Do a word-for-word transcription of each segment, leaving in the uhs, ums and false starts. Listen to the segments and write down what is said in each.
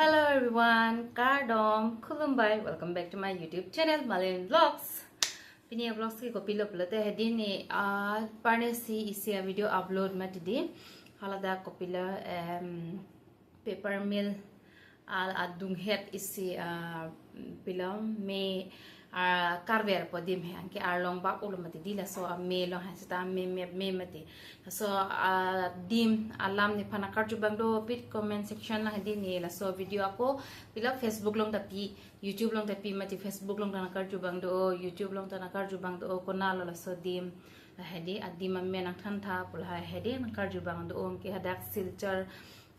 Hello everyone, kardom, khulumbai, welcome back to my YouTube channel, Malin Vlogs. Pini a-vlogs ke kopilo pulote hedi ne, ah, parnesi isi a-video upload mati di. Haladak kopilo, em, paper mill, ah, adunghet isi, ah, pilo me, ah, karver po adim he, anke arlong bak ulo mati di, laso ame along he seta me, me, me mati. Laso, ah, adim alam nephan akarju abang dopik comment section lang hedi ne laso video ako pilo Facebook along ta pi, YouTube along ta pi mati, Facebook along ta akarju abang do, YouTube along ta akarju abang do, konatlo laso adim. La hedi adim amen nangthan tha pu la hedi nangkarju abang do, anke hadak Silchar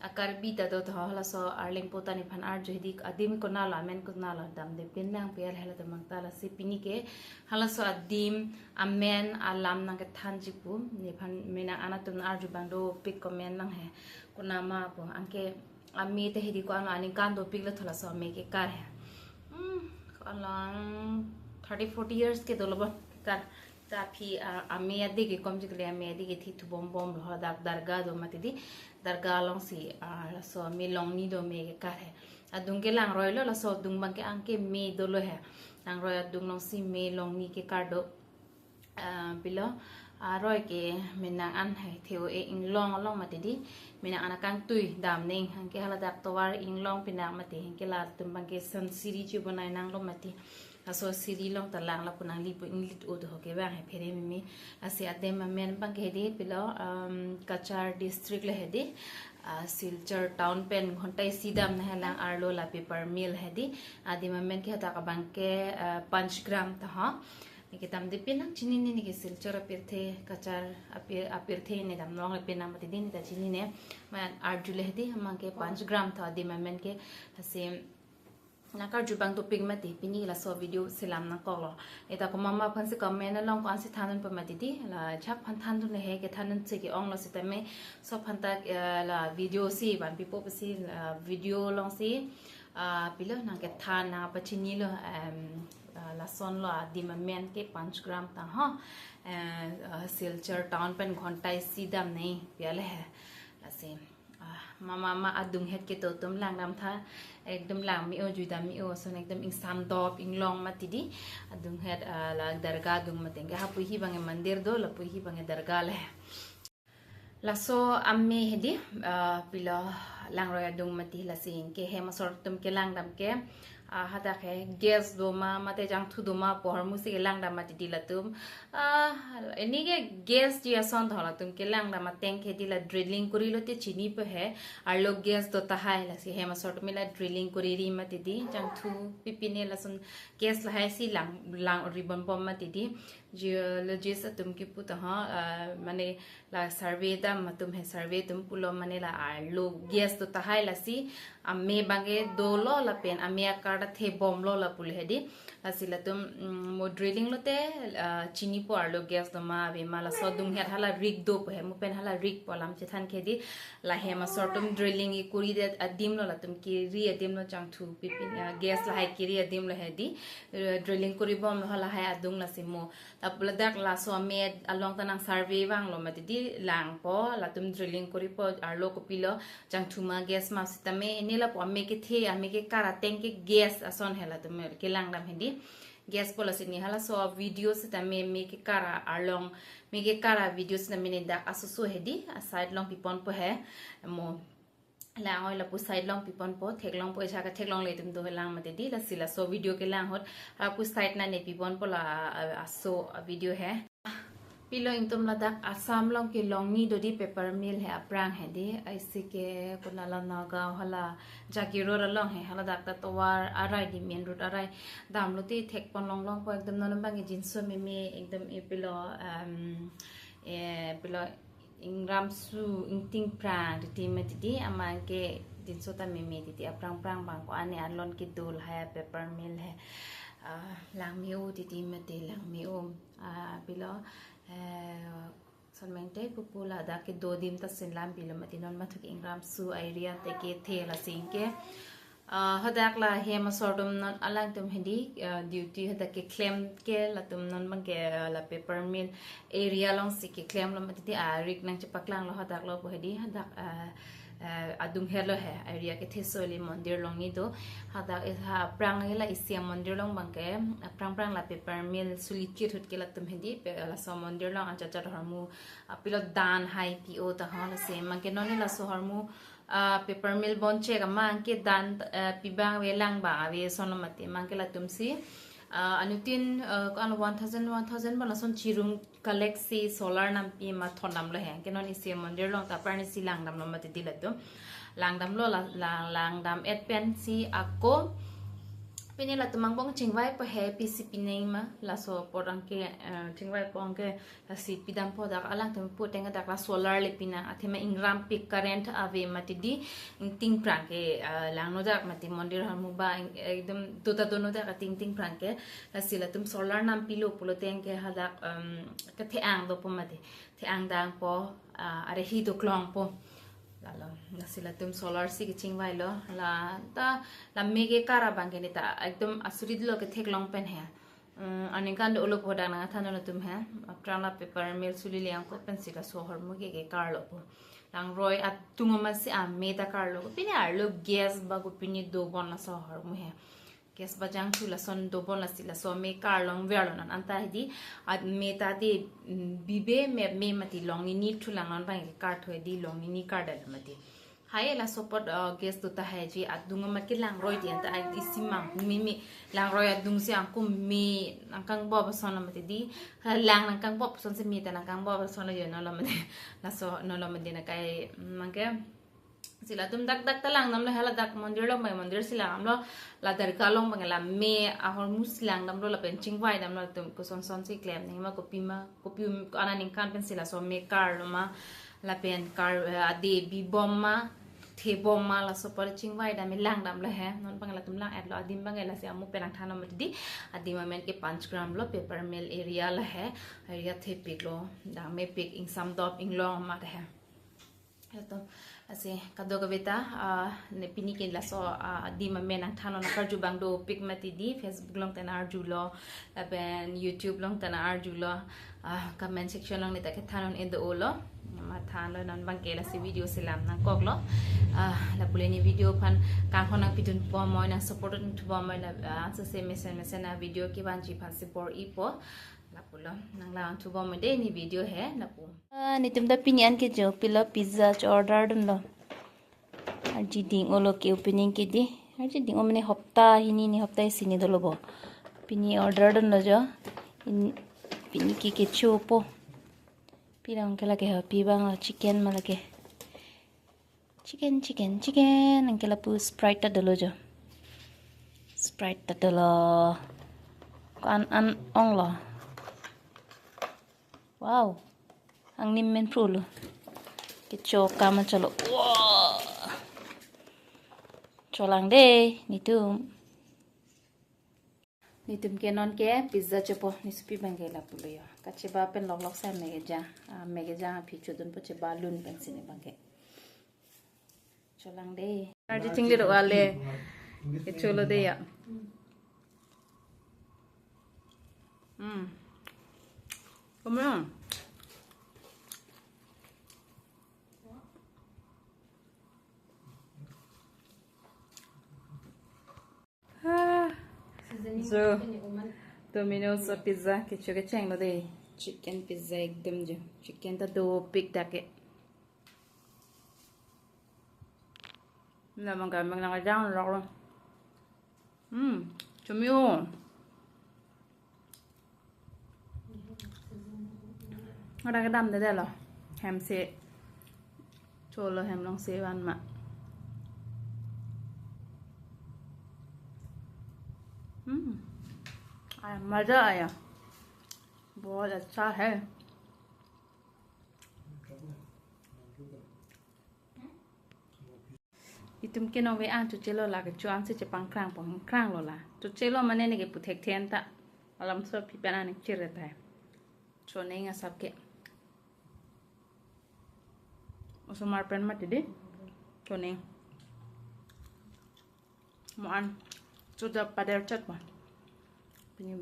a-Karbi ta do tho, laso arleng po ta nephan arju hedi adim konatlo, amen konatlo damde pin nang pi, halatum abang ta lasi pini ke halaso adim amen alam nangkethanji pu nephan me nang-an atum arju abang dopik comment lang he, konatma pu, anke ame te hedi ko-anlo aningkan dopiklo tho laso ame kekar he. Hmm, ko-anlo thirty forty years ke dolo bon kekar. Ta aphi, ah, ame adik ke komji kali, ame adik ke thi thu bom bomlo, hadak darga do mati di, darga alongsi, ah, laso ame longni do me kekar he. Adung ke langroilo, laso adung abang ke anke me dolo he. Langroi adung alongsi me longni kekar do. Ah, pilo, ah, aroi ke me nang-an he, theo e inglong along mati di, me nang-an akangtui damnang, anke haladak tovar inglong pinak mati, anke latum abang ke son siri chibonai nanglo mati. Laso siri along ta lang lapu nangli pu inglit o do ho kevang he phere meme. Lasi adim amen abang ke hedi pilo, um, Cachar district le hedi, ah, Silchar town pen ghonta isi damnang he lang arlo la paper mill hedi. Adim amen ke hadak abang ke, ah, Panchgram ta ho. Neke damde pin nang chinine, neke Silchar apirthe, Cachar apir, apirthe ne damlongle pin nang mati di ne ta chinine. Main arjule hedi, amang ke Panchgram tho adim amen ke, lasi nangkarju abang dopik mati, pini laso video selam nangkoklo. Eta komatma aphansi comment along ko-ansi thandun po mati di, la ajahak aphan thandun he, kethandun si ke-onglo sitame, laso aphan ta, eh, la video si vanpipo pusi, la video alongsi, ah, pilo nangkethan nangpachinilo, em, ah, lasonlo adim amen ke Panchgram ta ho, eh, ah, Silchar town pen ghonta isi damnang pi ale he. Lasi, ah, mama ma adunghet kedo atum langdam tha, ekdom lang me-o, juidam me-o, lason ekdom ingsam dop inglong mati di, adunghet, ah, la darga adung mati, anke hapu hi abang ke mandir do, lapu hi abang ke darga le. Laso ame hedi, ah, pilo langroi adung mati, lasi anke hem asor atum kelangdam ke, ah, hadak he gas doma mate jangthu doma pu ahormu si kelangdam mati di latum. Ah, pini ke gas ji ason tho, latum kelangdam ateng ke di la drilling korilo te chinipo he, arlo gas do tahai, lasi hem asor atum la drilling koriri mati di, jangthu pipine lason gas lahai si lang, lang ribon bom mati di. Geologist atum kipu ta ho, ah, mane la survey dam atum he, survey atum pulo mane la arlo gas do tahai, lasi ame abang ke dolo lapen ame akar ta the bomlo lapu le hedi. Lasi latum, mm, mo drilling lote, ah, chinipo arlo gas doma avema, laso adunghet hala rik dopo he, mo pen hala rik pu alam chethan ke di. La hem asor atum drilling kekori det adim lo, latum keri adim lo, jangthu pipin, ah, gas lahai keri adim lo hedi. Eh, drilling kori bomlo halahai adung, lasi mo. Lapu ladak laso ame along ta nang survey vanglo mati di, langpo, latum drilling koripo, arlo kopilo, jangthu ma gas ma sitame, pini lapu ame kethe, ame kekar ateng ke gas ason he, latum kelangdam hedi. Gas po, lasi ne halaso video sitame me kekar arlong, me kekar avideo sitame ne dak asoso hedi, aside along piponpo he, mo. Lang-oi lapu side along piponpo, theklongpo, ajahak theklongle atum dolang mati di, lasi laso video kelang ahut, lapu side na ne piponpo la, ah, aso, ah, video he. Pilo ingtum, ladak Assam along ke longni do di paper mill he, aphrang hedi, isi ke konatlo Nagaon hala Jagiroad along he, haladak ta tovar arai di, main road arai damlo te thekpon longlongpo, ekdom non abang ke jinso meme, ekdom e pilo, em, e pilo ingramsu ingting prang titi mati di, amang ke jinso ta meme titi, aphrang phrang abang ko-an ne arlong kedo lahai paper mill he, ah, lang me-o titi mati, lang me-o, ah, pilo, eh, son mengte pupu, ladak kedo adim ta sinlam pilo mati, non mathu ke ingramsu area te kethe, lasi anke, ah, hadak la hem asor atum non alangtum hedi, ah, duty hadak keklem ke, latum non abang ke, ah, la paper mill area alongsi keklemlo mati di, ah, rik nangchepaklanglo hadak lo pu hedi, hadak, ah, Eh, adung helo he, area kethe soli mondir along ni do. Hadak is ha aphrang la isi amondir along abangke, aphrang aphrang la paper mill suli chit ahut ke latum hedi, pe laso mondir along ajat ajat ahormu, ah, pilo dan hai pi-o ta ho lasi. Abangke non ni laso ahormu, ah, paper mill bonchek amang ke dan, eh, pi abang ave lang abang ave ason lo mati. Abangke latum si, ah, anuttin, eh, ko-an one thousand, one thousand abang lason chirum collect si solar nampi ma thondamlo he. Ke non isi mondir along ta aphrang isi langdamlo mati di latum. Langdamlo la, la, langdam-et pensi ako pini latum angbong chingvaipo he pisi pining ma laso apot abangke, eh, chingvaipo abangke lasi pidampo dak alangtum puteng dak la solar le pinang athema ingrampik current ave mati di ingting prang ke, eh, langno dak mati mondir ahormu abang ing-, ekdom dota dono dak ating ting prang ke lasi latum solar nampilo pulo teng ke hadak, em, kethe-ang dopo mati. The-ang dangpo, ah, are hi doklongpo. Lalo, lasi latum solar si kechingvailo. La ta, la me kekar abangke ne ta, ekdom asurit lo ketheklong pen he. Mm, aningkan do-olo po dak nangthan latum he. Aphrang la paper mill suli le angko pensi laso ahormu ke kekarlo po. Langroi atung amatsi ame ta karlo. Pini arlo gas ba ko pini dobom laso ahormu he. Gas bajang thu lason dobom lasi laso me karlong verlo non anta hedi ame ta de, mm, bibe me, me mati long nini thu lang non abang kekar thu hedi long nini kardal mati. Hai laso apot, uh, gas do tahai ji adung amat ke langroi di anta ai isi mang me me langroi adung si angko me nangkangbop ason lo mati di ha lang nangkangbop ason si me ta nangkangbop ason lo yo non lo mati laso non lo mati na kai, mm, abangke si latum dak dak ta langdamlo he ladak mondir along abang mondir si langdamlo la darga along abang la me ahormu si langdamlo lapen chingvaidamlo latum koson son si klem nang ma kopi ma kopi ko-an aningkan pensi laso me karlo ma lapen kar, eh, ade bibom ma thebom ma laso apot chingvaidam langdamlo he non abang latum lang-etlo adim abang lasi amu pen nangthanlo mati di adim amen ke Panchgram lo paper mill area lo he area thepik lo dang mepik ingsam dop inglong ma he. Atum, lasi kadokave ta, ah, ne pini ke laso, ah, adim amen nangthanlo nangkarju abang dopik mati di Facebook along ta nang-arjulo, lapen YouTube along ta nang-arjulo, ah, comment section along ne ta kethan un-e do-olo, mathanlo non abangke lasi video si lam nangkoklo, ah, lapu le ne video aphan kanghon nangpidun bomnoi nang support dun thu bomnoi la, ah, sese mesen mesen a video kevanji aphan si bor-ipo, lapulo nang lang thu bomnoi de ne video he, lapu. Ah, netum ta pini an ke jo pilo pizza cho-order dunlo. Arji ding-olo ke opening ke di. Arji ding-o mane hopta hini ni hopta isi ni dolo bo. Pini order dunlo jo. In, pini ke kechopo. Pi abang ke lake ha, pi abang lo chicken ma lake. Chicken, chicken, chicken. Anke lapu Sprite ta dolo jo. Sprite ta dolo. Ko-an an onglo. Wow. Angnim men phrulo. Kecho kama cholo. Wow. Cholang de, netum. Netum ke non ke pizza chopo, ne sopi abangke lapulo yo. Kacheba pen loklok sa me kejang. Ah, me kejang aphi chodunpo cheba lun pensi ne abangke. Cholang de. Arji chingli ro ale. Kecholo de ya. Hmm. Kamu. Ah. So, Domino's pizza kecho kechenglo de. Chicken pizza ekdom jo. Chicken ta dopik dak ke. Namang kami nang ajang lok lo. Hmm, chumi-o. Ada kedam de lo. Hem si. Cholo hem along si van ma. Hmm. Aya, maza aya. बहुत अच्छा है। Itum ke nove an chochelo la kecho ansi chepangkrangpo, kranglo la. Chochelo mane ne kepu thekthe anta. Alam so pi pen aning chirre tai. Choneng asap ke. Osomar pen mati de. Choneng. Mo an. Choda pader chat ma. Pini